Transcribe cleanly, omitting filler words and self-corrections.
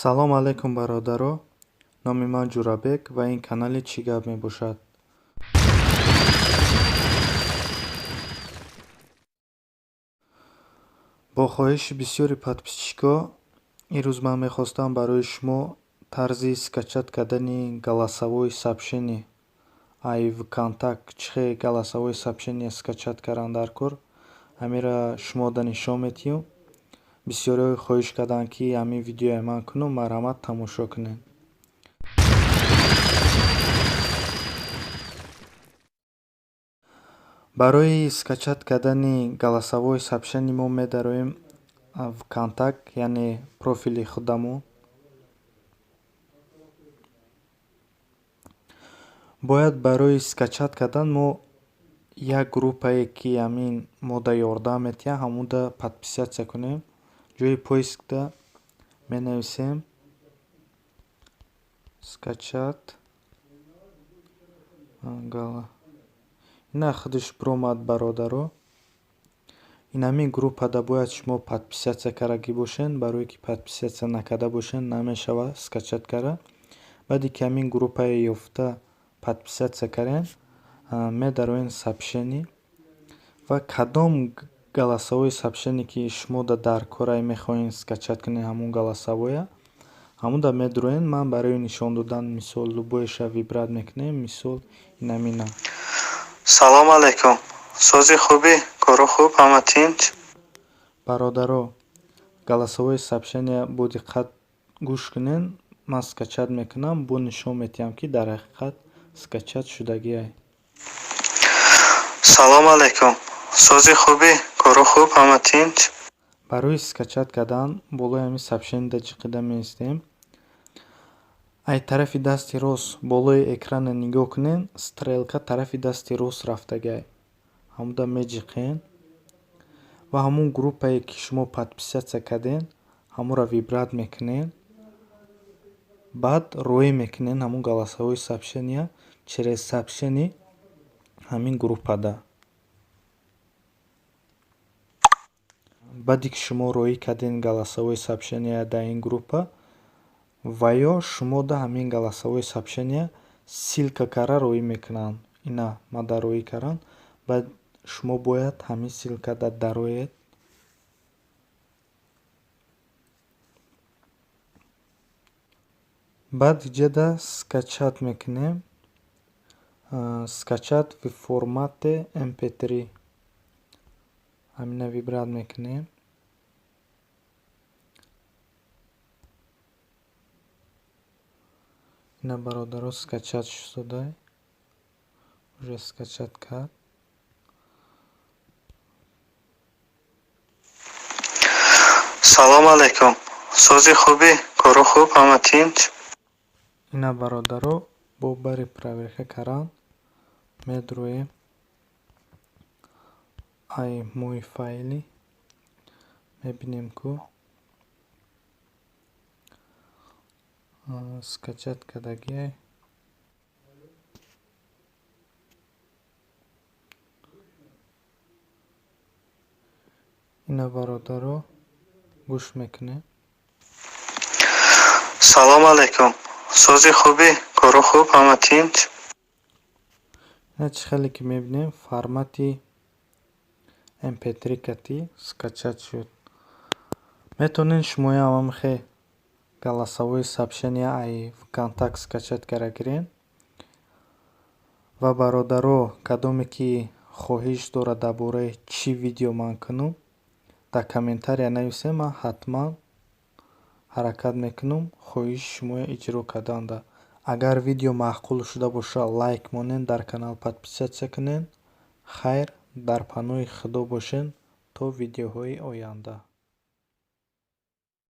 Салом алейкум, бародаро. Номи ман Ҷурабек ва ин канали «Чӣ гап» мебошад. Бо хоҳиши бисёри подписчикҳо имрӯз ман мехостам барои шумо тарзи скачать кардани голосовое сообщение ай ВКонтакт, чӣ хел голосовое сообщение скачать кардан дар кор, ҳамира шумода нишон медиҳам. Бисёриҳо хоҳиш карданд, ки ҳамин видеои ман кунам. Марҳамат, тамошо кунед. Барои скачать кардани голосовое сообщение мо медароем ВКонтакт, яъне профили худамон. Бояд барои скачать кардан мо як группае, ки ҳамин мода ёрдам медиҳад, ҳамонда подписаться кунем. Ҷои поискда менависем «скачать». Ина худаш биромад, бародаро. Ин ҳамин группада бояд шумо подписаться кардагӣ бошед. Барое ки подписаться накарда бошед, намешавад скачать карда. Баъде ки ҳамин группаи ёфта подписаться кардем, медароем сообщение ва кадом голосовое сообщение, ки шумода дар корае, мехоҳед скачать кунед, ҳамон голосовоя ҳамонда медуроем. Ман барои нишон додан мисол любоеша выбрать мекунем. Мисол, инамина. Салом алейкум, сози, хубӣ, коро хуб, ҳама тинч? Бародаро, голосовое сообщение бо диққат гӯш кунед. Ман скачать мекунам, бо нишон медиҳам, ки дар ҳақиқат скачать шудагиай. Салом алейкум, сози, хубӣ, коро хуб, ҳама тинч? Барои скачать кардан болои ҳамин сообщениеда ҷиқида меистем. Ай тарафи дасти рост болои экрана нигоҳ кунед, стрелка тарафи дасти рост рафтагиай, ҳамуда меҷиқем ва ҳамун группае, ки шумо подписаться кардем, ҳамонро выбрать мекунед. Баъд роӣ мекунед ҳамун голосовое сообщение через сообщение ҳамин группада. Баъде ки шумо роӣ кардем голосовое сообщение дар ин группа, ва ё шумода ҳамин голосовое сообщение ссылка карда роӣ мекунанд. Ина мада роӣ карданд. Баъд шумо бояд ҳамин ссылкада дароед. Баъд иҷода скачать мекунем, «скачать в формате mp3», ҳамина выбрать мекунем. Ина, бародаро, скачать шудай, уже скачать кард. Салом алейкум, сози, хубӣ, коро хуб, ҳама тинч? Ина, бародаро, бо бари проверка кардан медуроем ай мои файлы, мебинем, ку скачать кардагиай. Ина, бародаро, гӯш мекунем. Салом алейкум, сози, хубӣ, коро хуб, ҳама тинч? Ина, чӣ хеле ки мебинем, формати mp3 кати скачать шуд. Метавонед шумоям ҳамихе голосовое сообщение ай ВКонтакт скачать карда гиред. Ва, бародаро, кадоме ки хоҳиш дорад, дар бораи чӣ видео ман кунам, дар комментария нависед. Ман ҳатман ҳаракат мекунам хоҳиши шуморо иҷро карданда. Агар видео маъқул шуда бошад, лайк монед, дар канал подписаться кунед. Хайр, дар паноҳи Худо бошед то видеоҳои оянда.